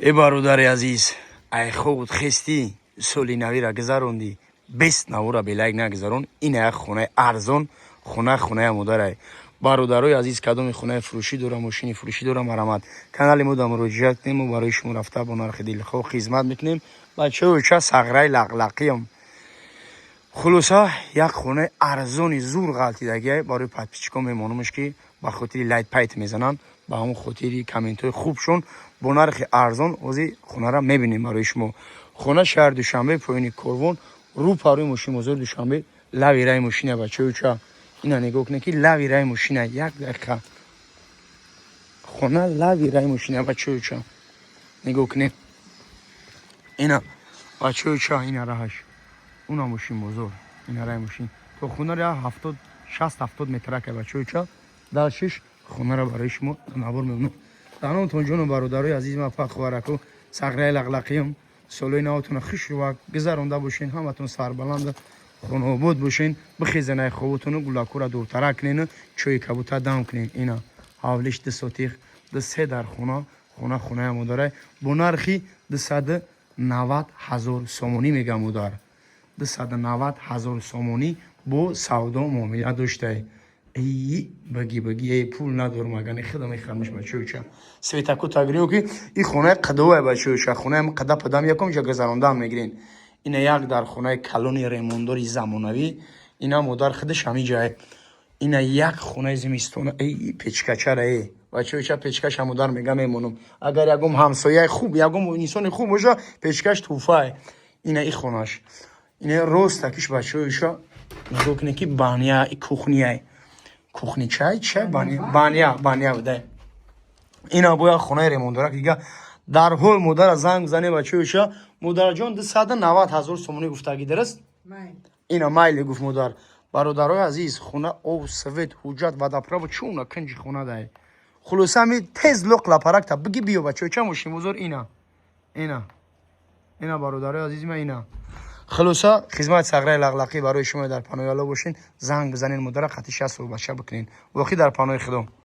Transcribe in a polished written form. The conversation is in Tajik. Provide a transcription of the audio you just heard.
Э, бародари азиз, ай хобут хестӣ, соли навира гузарондӣ, бест навора бе лайк нагузарон. Ина як хонаи арзон, хона хонаи модарай. Бародарои азиз, кадоми хонаи фурӯшӣ дора, мошини фурӯшӣ дора, марамат, канали мо да муроҷиат кунем. Мо барои шумо рафта бо нархи дилхоҳ хизмат мекунем. Бачаҳо, ча сағраи лақлақиям. Хулоса, як хонаи арзони зур ғалтидагиай барои подписчикон мемонумш, ки ба хотири лайк пайт мезананд, ба ҳамон хотири комментҳои хубшон бо нархи арзон ҳозир хонара мебинем барои шумо. Хона шаҳри Душанбе, поёни Корвон, рӯ парӯи мошин бозори Душанбе, лави раи мошина. Бачаҳо, ча ина нигоҳ кунед, ки лави раи мошина. Як дақиқа, хона лави раи мошина. Бачаҳо, ча нигоҳ кунед, ина, бачаҳо, ча ина раҳаш, уна мошин бозор, ина раи мошин то хонара 70, 60, 70 метракай. Бачаҳо, ча дальшиш хонара барои шумо навор мемонам. Данонтон ҷону бародарои азизи ма, фат ховараку, сағраи лақлақиям, солои навотона хушрувак гузаронда бошен, ҳаматон сарбаланда, хонаобод бошен. Бихезен ай хоботону, гулакура дуртара кунену чои кабута дам кунен. Ина ҳавлиш 2 сотих, ду се дар хона, хона хонаи модарай бо нархи 290 000 сомонӣ мега модар. 290 000 сомонӣ бо савдо муомила доштай. Эй, баги, баги, эй, пул надорам, агар не худам мехармаш. Бачаюча, светаку тагриё, ки и хонаи қадовай. Бачаюча, хонаи қада падам яком ҷа гузарондаам мегирен. Ина як дар хонаи калони ремондори замонавӣ, ина модар худаш ҳами ҷай. Ина як хонаи зимистона. Эй, печкачара, эй, бачаюча, печкаша модар мега мемонам, агар ягом ҳамсояи хуб, ягом инсони хуб боша, печкаш тӯҳфае. Ина и хонаш, ина ростакиш. Бачаюча, нигоҳ кунед, ки баня, кухняй, кухни чай, чай, баня, баня, баня будай. Ина бояд хонаи ремондорак дига. Дар ҳол модара занг зане. Бачаюча, модарҷон, 290 000 сомонӣ гуфтагӣ, дуруст? Ина майли гуфт модар. Бародарои азиз, хона об, свет, ҳуҷҷат, водопровод, чуна кинҷи хона дай. Хулоса, ами тез лоқ лапаракта биги биё. Бачаюча, мошинбозор ина, ина, ина, бародарои азизи ма, ина. Хулоса, хизмати сағраи лақлақӣ барои шумо. Дар паноҳи Алло бошин. Занг бизанен модара, хати шаст бача бикунен. Воқӣ дар паноҳи Худо.